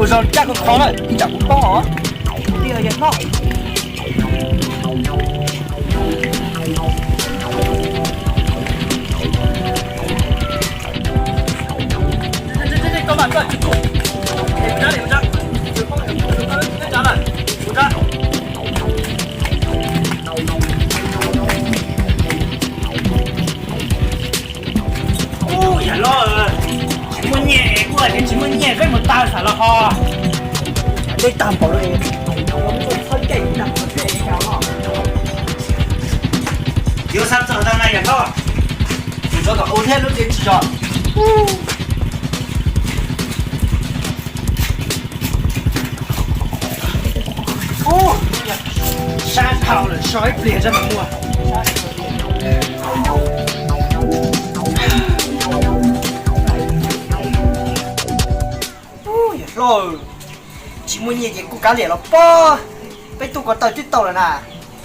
Kuv zoo caj khov khov lawm, ib tsam kuv poob os. Tiag yog hlob. Ub, yam hlob, tsis muaj nyiaj, kuv hais tias tsis muaj nyiaj peb mus tau xav los ho. Dej tag npaum li, txhawb caij tag npaum li. Yuav xav txog tag na yam hlob, kuv tsov tom ua thiab lub tsev tsis zos. Ub, sab dhau lawm, so ib pliag tso mam mus. Ub, yam hlob, tsis muaj nyiaj ces kuv kav liam los pob. Peb tuaj ko taw twb tau lawm na,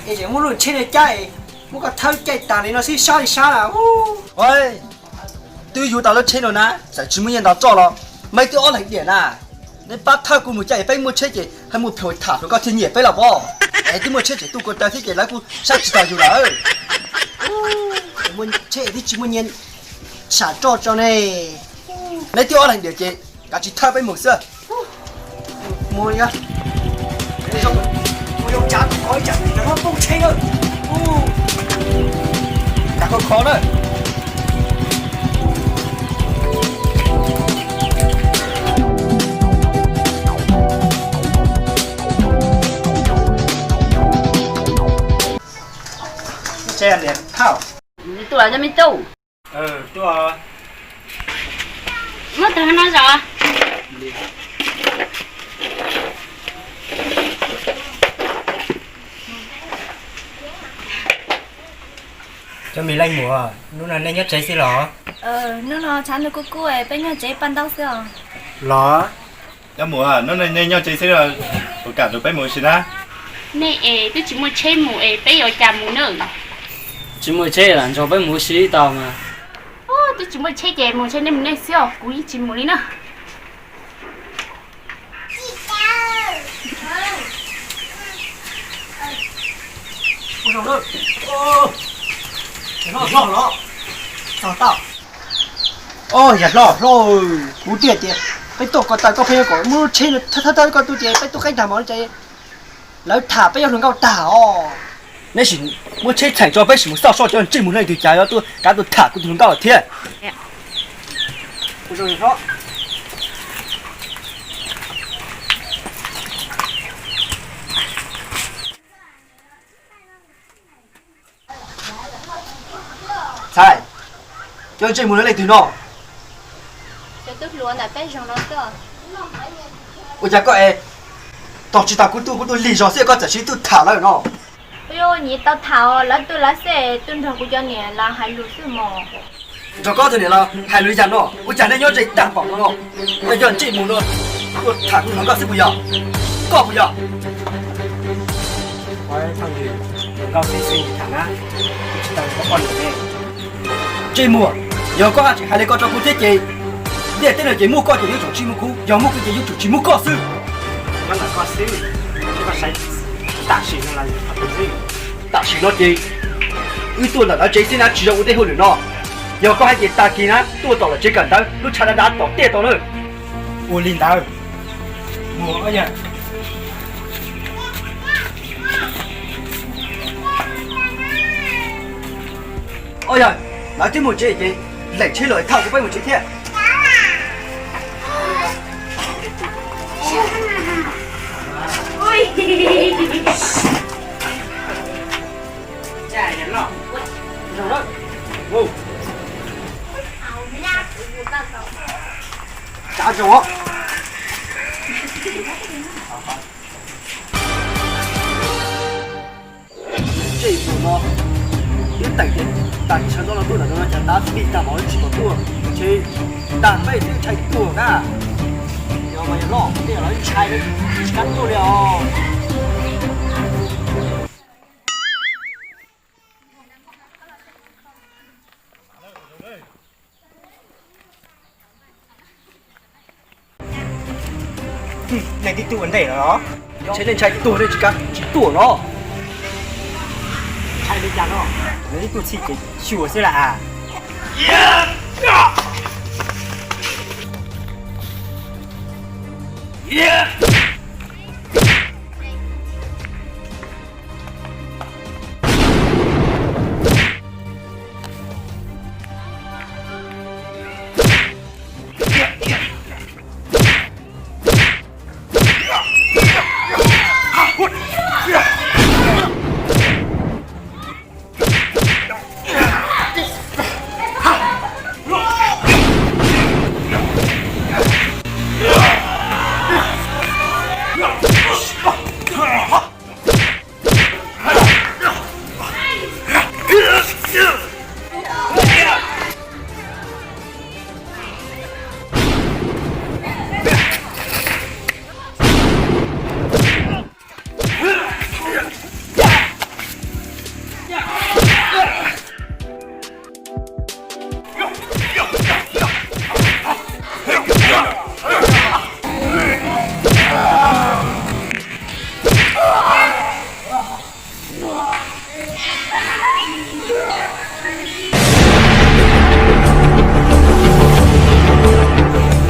es tseem muab lub tsheb no cab es muab koj thawb caij tag li no xwb sab li sab na. Twb yuav tau lub tsheb no na, txawm tsis muaj nyiaj ntau tso los, meb twb ob leeg diam na. Neb pab thawb kuv mus caij es peb muaj tsheb ces haj mus plhws tham hluas nkauj thiaj nyiam peb los pob. Es twb muaj tsheb tseem tuaj ko taw thiab ces lawv kuj saib tsis taus yus lawm. Muaj tsheb twb tsis muaj nyiaj sam tso tso ne. Neb twb ob leeg diam ces kav tsij thawb peb mus xwb. Mus, mus zoo tsav kom ib tsam nrog hlob poob tsheb na. Tag khov khov na. Tuaj, me tub. Muab tag no zos. Cov me leej muam, hnub no nej nyob tsev xwb los? Hnub no tshav ntuj kub kub es peb nyob tsev paj ntaub xwb os. Los, cov muam, hnub no nej nyob tsev xwb los puas kam rau peb mus ua si na? Nej es twb tsis muaj tsheb mus es peb yuav cas mus na? Tsis muaj tsheb los nrog peb mus ua si tau mas. Twb tsis muaj tsheb ces mus ntshe nej mus nej xwb os, kuv yeej tsis mus li na. Os, yam hlob hlob, kuv thiaj tias peb tuaj ko taw koj pheej yuav kom muab lub tsheb thawb thawb koj tuaj ces peb tuaj qeeb tag npaum no ces lawv tham peb yuav hluas nkauj tag os. Neb sim muab tsheb txheem tso peb sim mus xauj soj cov ntsej muag no leej twg cas yuav tuaj kav tuaj tham kuv tus hluas nkauj thiab. Txhais, cov ntsej muag no leej twg no? Ua cas koj es tos tsis tau kuv tuaj, kuv tuaj lig zog xwb koj txawm sim tuaj tham lawv no? Nyias tau tham, lawv tuaj lawv xwb, tuaj nrog kuv cov niam lawv hais lus xwb mog. Nrog koj tus niam lawv hais lus li cas no? Ua cas nej nyob ze tag npaum no no, nej cov ntsej muag no tuaj tham kuv hluas nkauj xwb puas yog? Koj puas yog? Ntsej muag, yog koj haj tseem hais li ko rau kuv thiab ces ntiaj teb no ces muaj koj ces yuav tsum tsis muaj kuv, yog muaj kuv ces yuav tsum tsis muaj koj xwb. Tam sim no ces wb tuaj ntawm lawv tsev xwb na, tsis yog ua tej hauj lwm no. Yog koj hais tias tag kis na tuaj tom lawv tsev kawm ntawv, lub tshav dav dav tom tiaj tau na. Ua li ntawd, mus. Ob yawg, lawv twb mus tsev ces leem tsheb los thauj kuv peb mus tsev thiab. Ntsej muag no, twb teem tias tag kis sawv ntxov no tuaj ntawm no cas tav pij tag npaum tsis pom tuaj, ntshe tag peb twb ntshai tuag na. Yog mas yog loj tej lawv ntshai tsis kam tuaj li os. Tuaj ua ntej no, ntshai nej ntshai tuag nej tsis kam tsis tuaj no. Ntshai li cas no? Lawv ib tug txhij ces xyuas xwb las.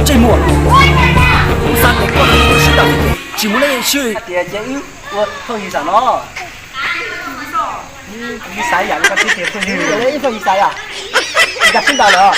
Ntsej muag, kuv xav kom koj sib tau, tsis muaj leej twg. Tias ces wb ua thauj yig xam no. Yig xam yam li koj tib tias thauj yig, ib thauj yig xam yam. Yig xam sib ntaus lawm.